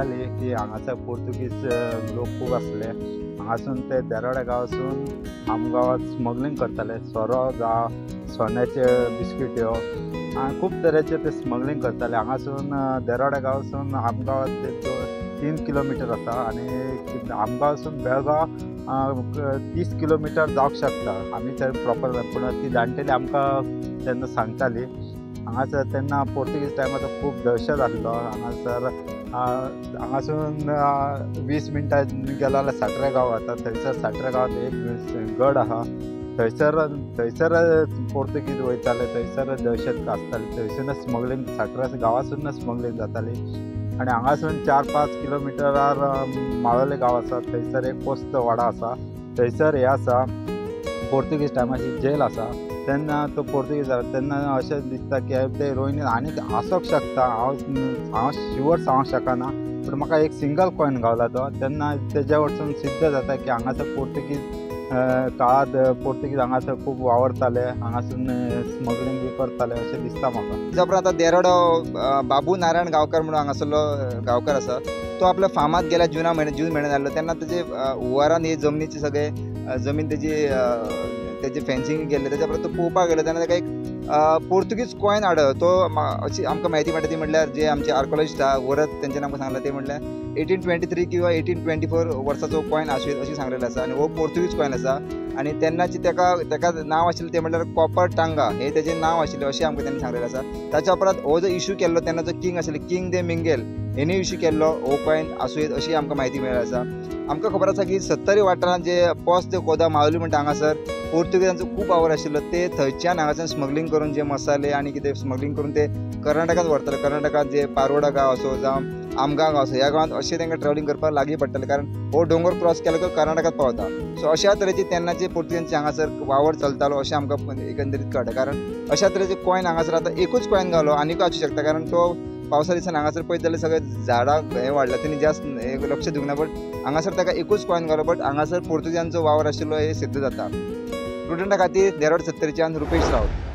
सांगताली की हांगासर पोर्तुगीज लोक खूब आसले. हांगासून ते देरोड्या गांवासून आमगांवांत स्मगलिंग करताले. सोरो जावं सोन्याचे बिस्किट्यो खूब तरेचे ते स्मगलिंग करताले. हांगासून देरोड्या गांवासून आमगांवांत 3 किलोमिटर आसा आनी आमगांवसून बेळगांव 30 किलोमिटर जावंक शकता. आमी थंय प्रॉपर पूण ती जाणटेली आमकां तेन्ना सांगताली. हांगासर तेन्ना पोर्तुगीज टायमाचो खूब दहशत आसलो. हांगासर हांगासून 20 मिनटां गेलो जाल्यार साट्रे गांव वता. थंयसर साट्रे गांवांत एक गड आसा. थंयसर थंयसर पोर्तुगीज वयताले. थंयसर दहशत आसताली. थंयसरच स्मगलिंग साट्रे गांवासूनच स्मगलिंग जाताली. आनी हांगासून 4-5 किलोमिटरार माळोले गांव आसा. थंयसर एक पोस्त वाडा आसा. थंयसर हें आसा पोर्तुगीज टायमाची जेल आसा. तेन्ना तो पोर्तुगीज तेन्ना अशें दिसता की ते रोयणीन आनीक आसोंक शकता. हांव शुवर सांगूंक शकना पूण म्हाका एक सिंगल कॉयन गावला तो. तेन्ना तेज्या वटसून सिद्ध जाता की हांगासर पोर्तुगीज काळांत पोर्तुगीज हांगासर खूब वावरताले. हांगासून स्मगलिंग बी करताले अशें दिसता म्हाका. तेच्या उपरांत आतां देरोडो बाबू नारायण गांवकार म्हणून हांगासरलो गांवकार आसा तो आपल्या फार्मांत गेल्या जून म्हयन्यान आसलो तेन्ना तेजे हुंवारान ही जमनीचे सगळे जमीन तेजी तेजी फेन्सिंग केल्लें. तेच्या उपरांत तो पळोवपाक गेलो तेन्ना ताका एक पोर्तुगीज कॉयन हाडलो. तो अशी आमकां म्हायती मेळटा ती म्हटल्यार जे आमचे आर्कोलॉजिस्ट आहा वरत तेंच्यानी आमकां सांगलां ते म्हटल्यार 1823 किंवा 1824 वर्साचो कॉयन आसूं अशें सांगलेलें आसा. आनी हो पोर्तुगीज कॉयन आसा आनी तेन्नाची ताका ताका नांव आशिल्लें तें म्हटल्यार कॉपर टांगा हें तेजें नांव आशिल्लें अशें आमकां तेणी सांगलेलें आसा. ताच्या उपरांत हो जो इशू केल्लो तेन्ना जो किंग आशिल्लो किंग दे मिंगेल हेणी इशू केल्लो हो कॉयन आसूं येत अशी आमकां म्हायती मेळ्ळी आसा. आमकां खबर आसा की 70 वाठारांत जे पोस्त कोदा मावली म्हणटा हांगासर पोर्तुगीजांचो खूब वावर आशिल्लो. ते थंयच्यान हांगाच्यान स्मगलिंग करून जे मसाले आनी कितें स्मगलिंग करून ते कर्नाटकांत व्हरताले. कर्नाटकांत जे पारोडा गांव आसो जावं आमगांव गांव आसो ह्या गांवांत अशें तांकां ट्रॅव्हलिंग करपाक लागीं पडटालें कारण हो दोंगर क्रॉस केलो की कर्नाटकांत पावता. सो अशा तरेची तेन्नाचे पोर्तुगीजांचे हांगासर वावर चलतालो अशें आमकां एकंदरीत कळटा. कारण अशा तरेचे कॉयन हांगासर आतां एकूच कॉयन गावलो आनीकूय आसूं शकता कारण तो पावसा दिसान हांगासर पळयत जाल्यार सगळे झाडां हें वाडलां तेणी जास्त लक्ष दिवंक ना बट हांगासर ताका एकूच कॉयन गावलो बट हांगासर पोर्तुगीजांचो वावर आशिल्लो हें सिद्ध जाता. प्रुडंटा खातीर देरोड 70च्यान रुपेश राऊत.